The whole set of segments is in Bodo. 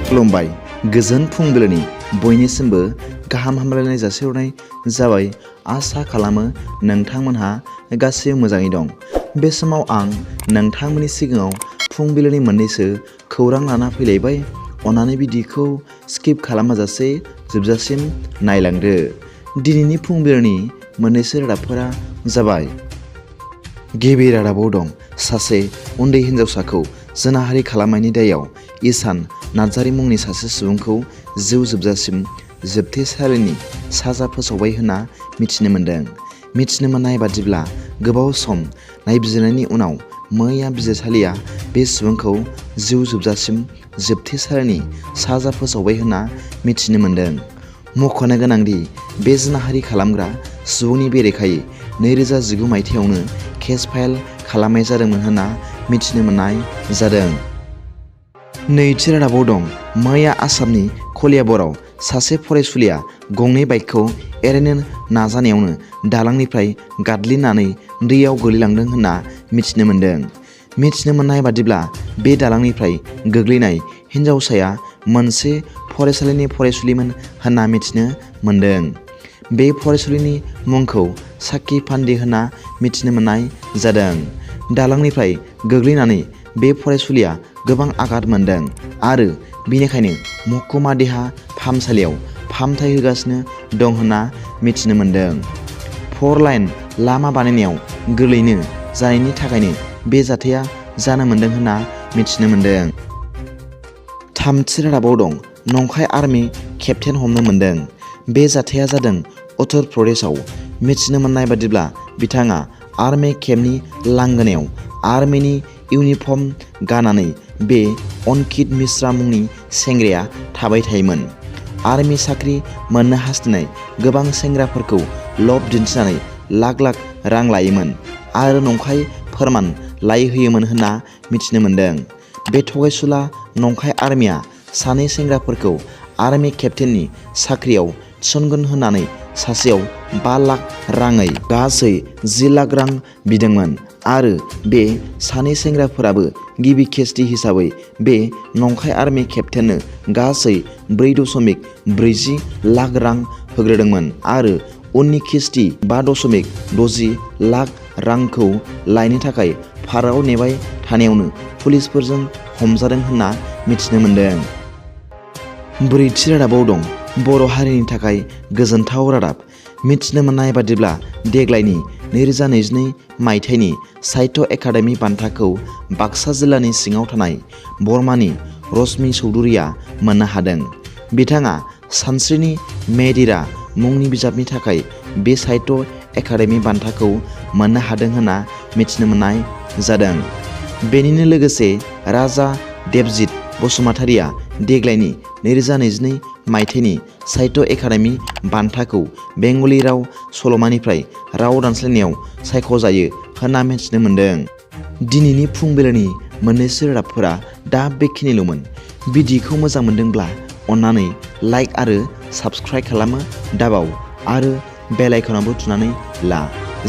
खुलुमबाय गोजोन फुंबिलिनि बयनिसिमबो गाहाम हामलायनाय जासिहरनाय जाबाय। आसा खालामो नोंथांमोनहा गासैबो मोजाङै दं। बे समाव आं नोंथांमोननि सिगाङाव फुंबिलिनि मोननैसो खौरां लाना फैलायबाय। अन्नानै भिडिअखौ स्किप खालामाजासे जोबजासिम नायलांदो। दिनैनि फुंबिलिनि मोननैसो रादाबफोरा जाबाय। गिबि रादाबाव दं सासे उन्दै हिन्जावसाखौ जिनाहारि खालामनायनि दायाव ईशान नार्जारी मुंनि सासे सुबुंखौ जिउ जोबजासिम जोबथेसालिनि साजा फोसावबाय होनना मिथिनो मोन्दों। मिथिनो मोननाय बादिब्ला गोबाव सम नायबिजिरनायनि उनाव मैया बिजिरसालिया बे सुबुंखौ जिउ जोबजासिम जोबथेसालिनि साजा फोसावबाय होनना मिथिनो मोन्दों। मख'नो गोनांदि बे जिनाहारि खालामग्रा सुबुंनि बेरेखायै 2019 मायथाइयावनो केस फाइल खालामनाय जादोंमोन होनना मिथिनो मोननाय जादों। नैथि रादाबाव दं मैया आसामनि कलियाबराव सासे फरायसुलिया गंनै बाइकखौ एरायनो नाजानायावनो दालांनिफ्राय गादलिनानै दैयाव गोलैलांदों होनना मिथिनो मोन्दों। मिथिनो मोननाय बादिब्ला बे दालांनिफ्राय गोग्लैनाय हिन्जावसाया मोनसे फरायसालिनि फरायसुलिमोन होनना मिथिनो मोन्दों। बे फरायसुलिनि मुंखौ साखि फान्डे होनना मिथिनो मोननाय जादों। दालांनिफ्राय गोग्लैनानै बे फरायसुलिया गोबां आघात मोन्दों आरो बेनिखायनो महकुमा देहा फाहामसालियाव फाहामथाय होगासिनो दं होनना मिथिनो मोन्दों। 4 लाइन लामा बानायनायाव गोरलैनो जानायनि थाखायनो बे जाथाया जानो मोन्दों होनना मिथिनो मोन्दों। थामथि रादाबाव दं नंखाय आर्मि केप्टेन हमनो मोन्दों। बे जाथाया जादों उत्तर प्रदेशआव। मिथिनो मोननाय बादिब्ला बिथाङा आर्मि केम्पनि लांगोनायाव आर्मिनि इउनिफर्म गाननानै बे अंकित मिश्रा मुंनि सेंग्राया थाबाय थायोमोन। आर्मि साख्रि मोननो हास्थायनाय गोबां सेंग्राफोरखौ लब दिन्थिनानै लाख लाख रां लायोमोन आरो नंखाय फोरमान लायहोयोमोन होनना मिथिनो मोन्दों। बे थगायसुला नंखाय आर्मिया सानै सेंग्राफोरखौ आर्मि केप्टेननि साख्रियाव थिसनगोन होननानै सासेयाव 5 लाख राङै गासै 10 लाख रां बिदोंमोन आरो बे सानै सेंग्राफोराबो गिबि खेस्ति हिसाबै बे नंखाय आर्मि केप्टेननो गासै 4.40 लाख रां होग्रोदोंमोन आरो उननि खेस्ति 5.60 लाख रांखौ लायनो थाखाय भारायाव नेबाय थानायावनो पुलिसफोरजों हमजादों होनना मिथिनो मोन्दों। ब्रैथि रादाबाव दं बर' हारिनि थाखाय गोजोनथाव रादाब। मिथिनो मोननाय बादिब्ला देग्लायनि 2022 मायथाइनि साहित्य एकाडेमि बान्थाखौ बाक्सा जिल्लानि सिङाव थानाय बरमानि रश्मि चौधुरीया मोननो हादों। बिथाङा सानस्रिनि मेदिरा मुंनि बिजाबनि थाखाय बे साहित्य एकाडेमि बान्थाखौ मोननो हादों होनना मिथिनो मोननाय जादों। बेनिनो लोगोसे राजा देबजित बसुमतारिया देग्लायनि 2022 मायथाइनि साहित्य एकाडेमि बान्थाखौ बेंगलि राव सल'मानिफ्राय राव दानस्लायनायाव सायख'जायो होनना मिथिनो मोन्दों। दिनैनि फुंबिलिनि मोननैसो रादाबफोरा दा बेखिनिल'मोन। भिडिअखौ मोजां मोनदोंब्ला अन्नानै लाइक आरो साबस्क्राइब खालामनो दाबाव आरो बेल आइकनावबो थुनानै ला,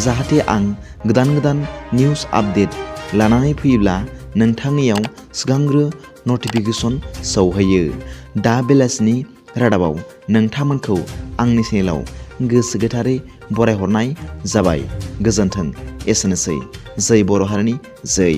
जाहाथे आं गोदान निउस आपडेट लानानै फैयोब्ला नोंथांनियाव सिगांग्रो नटिफिकेसन सौहैयो। दा बेलासिनि रादाबाव नोंथांमोनखौ आंनि चेनेलाव गोसो गोथारै बरायहरनाय जाबाय। गोजोन्थों। एसेनोसै। जै बर' हारिनि जै।